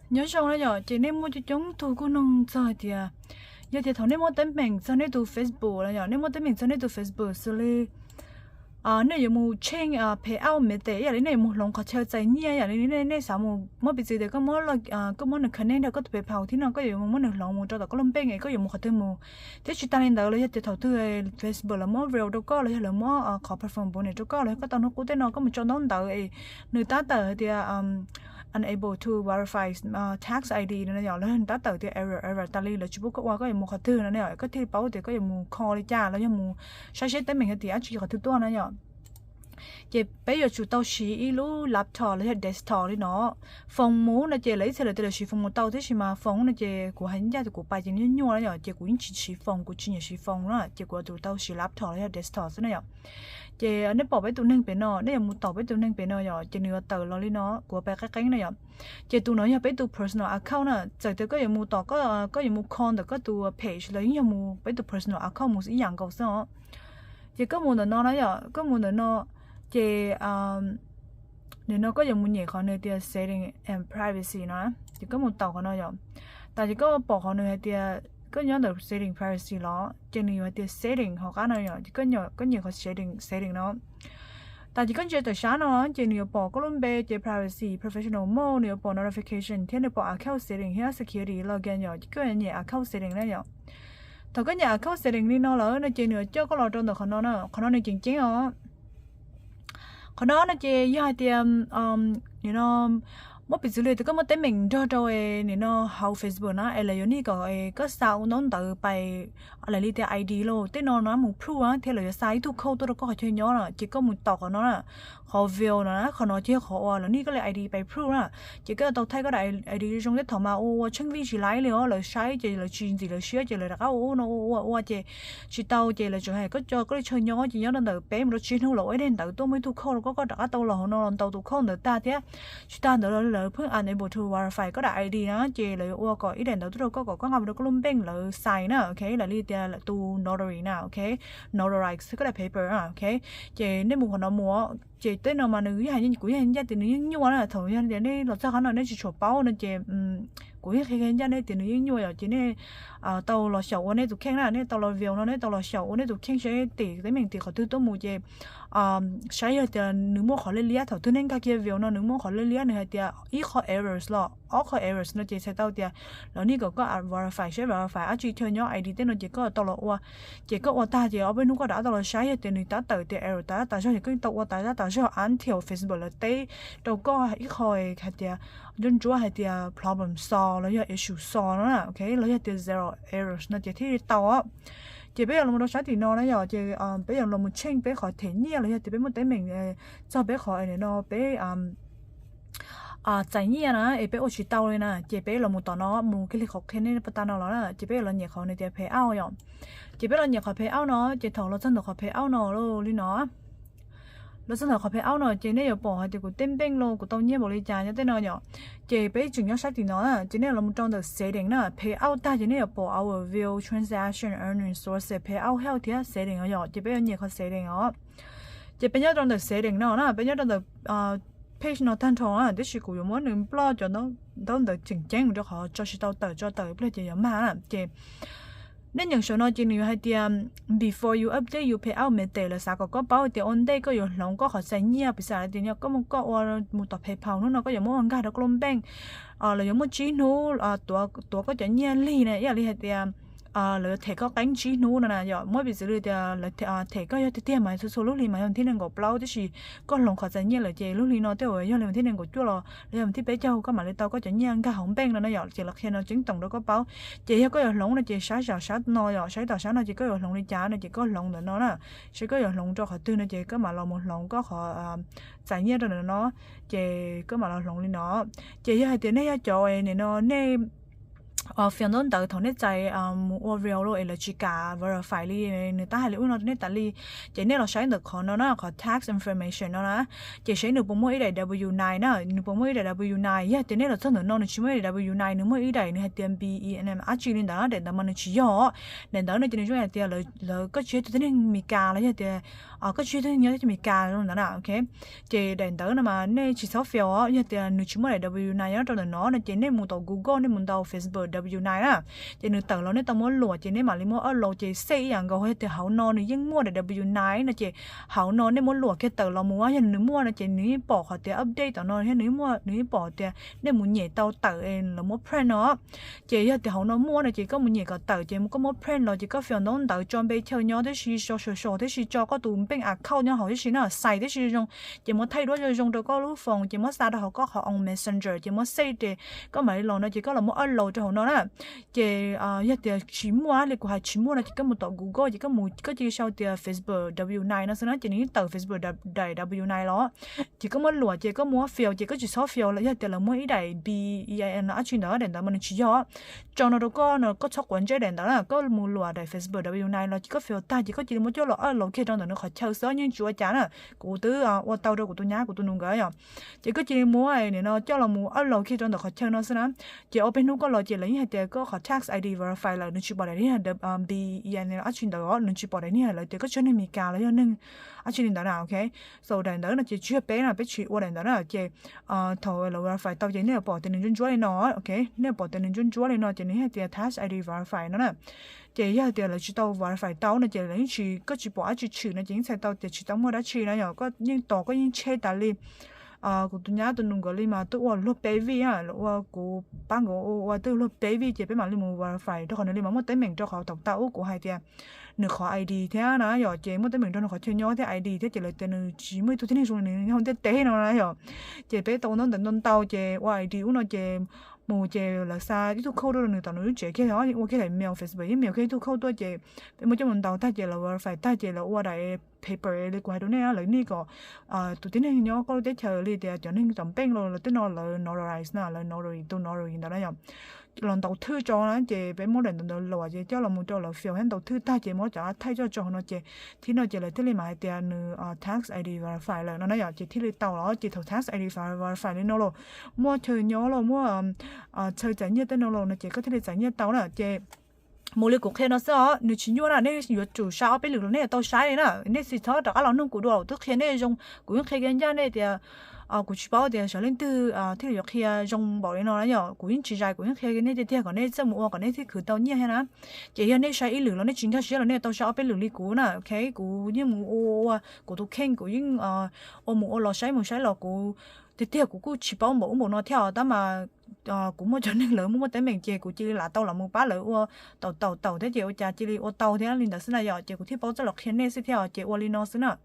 Nyob zoo na yom, ces nej muaj coob coob tug kuj nug txog hais tias, yog tias thaum nej muab teeb meem txog nej tus Facebook na yom, nej muab teeb meem txog nej tus Facebook xws li nej yuav mus change payout method, yam li nej yuav mus hloov qhov chaw txais nyiaj, yam li nej xav mus, muab piv txwv tias koj muab, koj muab nws connect rau koj tus PayPal thiab no koj yuav mus muab nws hloov mus rau tom koj lub bank es koj yuav mus qhov twg mus. Thiab tsis tas li ntawd los yog tias thaum twg Facebook lawv muab review rau koj los yog lawv muab qhov performance bonus rau koj los yog koj tau hnub qub tej no koj mus tso ntaub ntawv es nws tab tawm hais tias unable to verify tax ID no yom, los yog nws tab tawm tias error, error tas li lawv tsis pub koj ua, koj yuav mus qhov twg no yom, koj thiaj paub tias koj yuav mus call li cas los yog mus saib seb teeb meem yog tim dab tsi qhov twg tuaj na yom. Ces peb yuav tsum tau siv ib lub laptop los yog desktop li no. Phone mus no ces lawv ib txhia lawv tias lawv siv phone mus tau, tab sis mas phone no ces kuv hais ncaj tias kuv pais ces nws nyuaj nyuaj na yom, ces kuv yeej tsis siv phone, kuv tsis nyiam siv phone na, ces kuv yuav tsum tau siv laptop los yog desktop xwb na yom. Ces nej pom peb tus neeg pem no, nej yuav mus tom peb tus neeg pem no yom, ces nws yuav tawm los li no, kuv pais qeeb qeeb na yom. Ces tus no yog peb tus personal account na, txawm tias koj yuav mus tom, koj yuav mus call ntawm koj tus page los yeej yog mus peb tus personal account mus ib yam nkaus xwb os. Ces koj mus ntawm no na yom, koj mus ntawm no, ces nim no koj yuav mus nyem qhov nws tias setting and privacy no, ces koj mus taus qhov no yom. Tas ces koj pom qhov nws hais tias koj nyob ntawm setting privacy los ces nws yuav hais tias setting hauv qab no yom, ces koj nyem qhov setting, setting no. Tas ces koj ntsia tawm sab no ces nws yuav pom koj lub npe ces privacy, professional mode, nws yuav pom notification thiab nws pom account setting thiab security login yom, ces koj nyem account setting na yom. Thaum koj nyem account setting li no lawm no ces nws yuav coj koj los rau ntawm qhov no na, qhov no nws ceev ceeb os. Qhov no no ces yog hais tias nim no muab piv txwv li tias koj muab teeb meem nrog rau nim no hauv Facebook na es lawv yuav nij kom koj xa ua ntaub ntawv pais, lawv li tias ID los tej no no mus proof na, thiab lawv yuav xa ib tug code tuaj rau koj qhov chaw nyob na, ces koj mus taus qhov no na, qhov view no na, qhov no ces yog qhov uas lawv nij koj li ID pais proof na. Ces koj yuav tau thaij koj daim ID zoo thiab, thaum mas ua ua tsheej vij tsis laib li os, lawv saib ces lawv tsis ntxim lawv siab ces lawv rov qab ua ub no ua ua ua ces tsis tau, ces lawv tseem hais koj coj koj li chaw nyob ces nyob rau ntawm peb mus rau tsib hnub lawv ua ib daim ntawv tuaj muaj ib tug code rau koj, koj rov qab tau los hauv no los ntaus tus code ntawd tag thiab. Tsis tas ntawd los lawv pheej unable to verify koj daim ID na, ces lawv yuav ua kom ib daim ntawv tuaj rau koj kom koj nqa mus rau koj lub bank lawv sign na, ok, lawv li tias tus notary na, ok, notarize koj daim paper na, ok. Ces nej mus qhov no mus, ces tej no mas nws yeej hais, kuv yeej hais ncaj tias nws yeej nyuaj na, thaum yog tias nej los txog qhov no nej tsis tshua paub no ces kuv yeej qhia ncaj nej tias nws yeej nyuaj yom, ces nej tau los xyaum ua nej tus kheej na, nej tau los view no nej tau los xyaum ua nej tus kheej seb tim teeb meem tim qhov twg tuaj mus ces saib yog tias nws muaj qhov liab liab, thaum twg nej nkag kiag view no nws muaj qhov liab liab nws hais tias ib qho errors los ob qho errors no ces txhais tau tias lawv nij kom koj verify seb verify dab tsi chaw nyob ID tej no ces koj tau los ua. Ces koj ua tag ces ob peb hnub koj rov qab tau los saib yog tias nws tab tawm tias error tas tas zog ces koj tau ua tas tas zog until Facebook lawv teb rau koj ib qho hais tias ntsuab ntsuab hais tias problem solved los yog issue solved no, ok, los yog tias zero errors no ces thiaj li tau. Ces peb yuav los rau sab tim no na yom, ces peb yuav los mus change peb qhov them nyiaj los yog tias peb muaj teeb meem txog peb qhov no peb txais nyiaj na es peb ua tsis tau li na, ces peb los mus tom no mus kiag li qhov qhia nej puag ta no los na, ces peb yuav los nyem qhov nws tias payout yom. Ces peb los nyem qhov payout no, ces thaum los txog ntawm qhov payout no li no los txog ntawm qhov payout no ces nej yuav pom hais tias kuv tej bank los kuv tau nyiaj npaum li cas nyob tej no yom. Ces peb tseem nyob sab tim no na, ces nej los mus rau ntawm setting na, payout tag ces nej yuav pom overview, transaction, earning sources, payout health thiab setting os yom, ces peb yuav nyem qhov setting os. Ces peb nyob rau ntawm setting no na, peb nyob rau ntawm page no tag nrho na, tiam sis kuv yuav muab nws nploj cov ntaub ntawv tseem ceeb mus rau qhov tso tsis tau tawm, tso tawm ib pliag ces yuav mag na. Ces nej nyeem saum no ces nws yuav hais tias before you update your payout method, lawv xav kom koj paub tias ua ntej koj yuav hloov koj qhov txais nyiaj, piv xam tias koj mus, koj ua mus tom PayPal hnub no koj yuav muab ua nkag rau koj lub bank, lawv yuav muaj tsib hnub tuav koj cov nyiaj lig na, ib yam li hais tias lawv yuav them koj qeeb tsib hnub no na yom. Muab piv txwv li tias lawv them koj yog tiag tiag mas txhua txhua lub hli mas yog thib nees nkaum plaub, tiam sis koj hloov qhov txais nyiaj lawm ces lub hli no tej zaum yog li thib nees nkaum cuaj los los yog thib peb caug koj mam li tau koj cov nyiaj nkag hauv bank no na yom. Ces lawv qhia no ceeb toom rau koj paub. Ces yog koj yuav hloov no ces saib tom sab no yom, saib tom sab no ces koj yuav hloov li cas no ces koj hloov ntawm no na. Saib koj yuav hloov rau qhov twg no ces koj mam los mus hloov koj qhov txais nyiaj rau ntawm no, ces koj mam los hloov li no. Ces yog hais tias nej yog cov nim no nej fiav ntaub ntawv thaum nej txais mus ua real lawm es lawv tsis kam verify li, nws tab hais li ub no rau nej tas li. Ces nej los saib ntawm qhov no na, qhov tax information no na, ces saib nws puas muaj ib daim W nine na, nws puas muaj ib daim W nine. Yog tias nej los txog ntawm no nws tsis muaj ib daim W nine, nws muaj ib daim nws hais tias B E N M dab tsi li ntawd na, daim ntawd mas nws tsis yog. Daim ntawd no ces nws zoo hais tias lawv, koj tsis yog tus tib neeg Meskas los yog tias koj tsis yog tib neeg nyob teb chaws Meskas li ntawd na, ok. Ces daim ntawd no mas nej tsis txhob fiav os. Yog tias nws tsis muaj daim W nine nyob rau ntawm no no ces nej mus tom Google, nej mus ntaus Facebook W nine na, ces nws tawm los nej tau muab luam ces nej mam li muab upload. Ces xij ib yam nkaus, yog tias hauv no nws yeej muaj daim W nine no ces hauv no nej muab luam kiag tawm los mus, yog nws muaj no ces nws yeej pom qhov tias update tom no, yog nws yeej muaj, nws yeej pom tias nej mus nyem tau tawm es lawv muab print no. Ces yog tias hauv no muaj no ces koj mus nyem kom tawm ces koj muab print los ces koj fiav ntaub ntawv tso npe chaw nyob tib si, so so so tib si, tso koj tus bank account nyob hauv tib si na, xais tib si zoo, ces muab thaij duab zoo zoo rau koj lub phone ces muab xa rau hauv koj qhov on Messenger ces muab xij ces koj mam li los no ces koj los muab upload rau hauv no na. Ces yog tias tsis muaj li kuv hais tsis muaj no ces koj mus tom Google ces koj mus koj cia li sau tias Facebook W nine no xwb na ces nws yeej tawm Facebook daim W nine los. Ces koj muab luam ces koj muab fiav ces koj tsis txhob fiav los yog tias lawv muaj ib daim B E I N no dab tsi ntawd, daim ntawd mas nws tsis yog. Tso no rau koj no koj txhob quav ntsej daim ntawd na, koj mus luam daim Facebook W nine los ces koj fiav tag ces koj cia li muab coj los upload kiag rau ntawm nws qhov chaw xwb, yeej tsis ua cas na. Kuv twb ua tau rau kuv tus nyab kuv tus nus nkawd yom. Ces koj cia li muab nim no coj los mus upload kiag rau ntawm qhov chaw no xwb na. Ces ob peb hnub koj los ces lawv yeej hais tias koj qhov tax I D verify lawm, nws tsis pom daim B E I N dab tsi ntawd os, nws tsis pom daim niag lawv tias koj tsis yog neeg Meskas los yog neeg dab tsi li ntawd na, ok. So daim ntawd no ces tsis yog peb na, peb tsis ua daim ntawd na. Ces thaum lawv verify tau ces nej yuav pom tias nws ntsuab ntsuab li no, ok, nej yuav pom tias nws ntsuab ntsuab li no ces nws hais tias tax I D verify no na. Ces yog tias lawv tsis tau verify tau no ces lawv yeej tsis, koj tsis pom dab tsi tshwm no ces yeej txhais tau tias tsis tau muaj dab tsi na yom. Koj yeej tos koj yeej check tas li. Kuv tus nyab tus nus nkawd li mas twb ua luag peb vij, lawv ua kuv pab nkawd ua twb luag peb vij ces peb mam li mus verify rau qhov nws li mas muaj teeb meem rau qhov thaum ub kuv hais tias nws qhov I D thiab na yom, ces muaj teeb meem rau nws qhov chaw nyob thiab I D thiab ces lawv tias nws tsis muaj ib tug tib neeg zoo li nws nyob hauv ntiaj teb no na yom. Ces peb tau ua ntaub ntawv ntau ntau ces ua I D ub no ces mus ces lawv xa ib tug code tuaj rau nws tom nws lub tsev kiag os, ua kiag daim mail, Facebook yeej mail kiag ib tug code tuaj ces peb muab coj mus ntaus tag ces lawv verify tag ces lawv ua daim paper li kuv hais rau nej, lawv nij kom tus tib neeg nyob koj lub teb chaws li tias cov neeg tom npeej los lawv tej no lawv notarize na, lawv notary, tus notary ntawd na yom, los ntaus thwj tso na. Ces peb muab daim ntawv ntawd luam ces coj los mus rau lawv fiav thiab ntaus thwj tag ces muab cov thaij coj tso hauv no ces thib no ces lawv thiaj li mam hais tias nws tax I D verify lawm no na yom. Ces thiaj li tau los ces thaum tax I D verify li no los muaj chaw nyob los muaj chaw txais nyiaj tej no los no ces koj thiaj li txais nyiaj tau na. Ces mus li kuv qhia no xwb os, nws tsis nyuaj na, nej yuav tsum saib ob peb lwm los nej tau saib li na. Nej tsis txhob rov qab los nug kuv dua, kuv twb qhia nej zoo, kuv yeej qhia kiag ncaj nej tias kuv tsis paub tias xyov leej twg thiaj li yuav qhia zoo npaum li no na yom. Kuv yeej tsis zais, kuv yeej qhia nej tiag tiag kom nej txawj mus ua kom nej thiaj khwv tau nyiaj thiab na. Ces yog nej saib ib lwm los nej tsis nkag siab los nej tau saib ob peb lwm li kuv na, ok. Kuv yeej mus ua ua kuv tus kheej, kuv yeej ua mus ua los saib mus saib los kuv tiag tiag kuv kuj tsis paub npaum ub npaum no thiab os, tab mas kuv muaj cov neeg lawv muaj muaj teeb meem ces kuv cia li lam tau los mus pab lawv ua taum taum taum thiab ces ua cas cia li ua tau thiab li ntawd xwb na yom. Ces kuv thiaj paub txawj los qhia nej xwb thiab os, ces ua li no xwb na.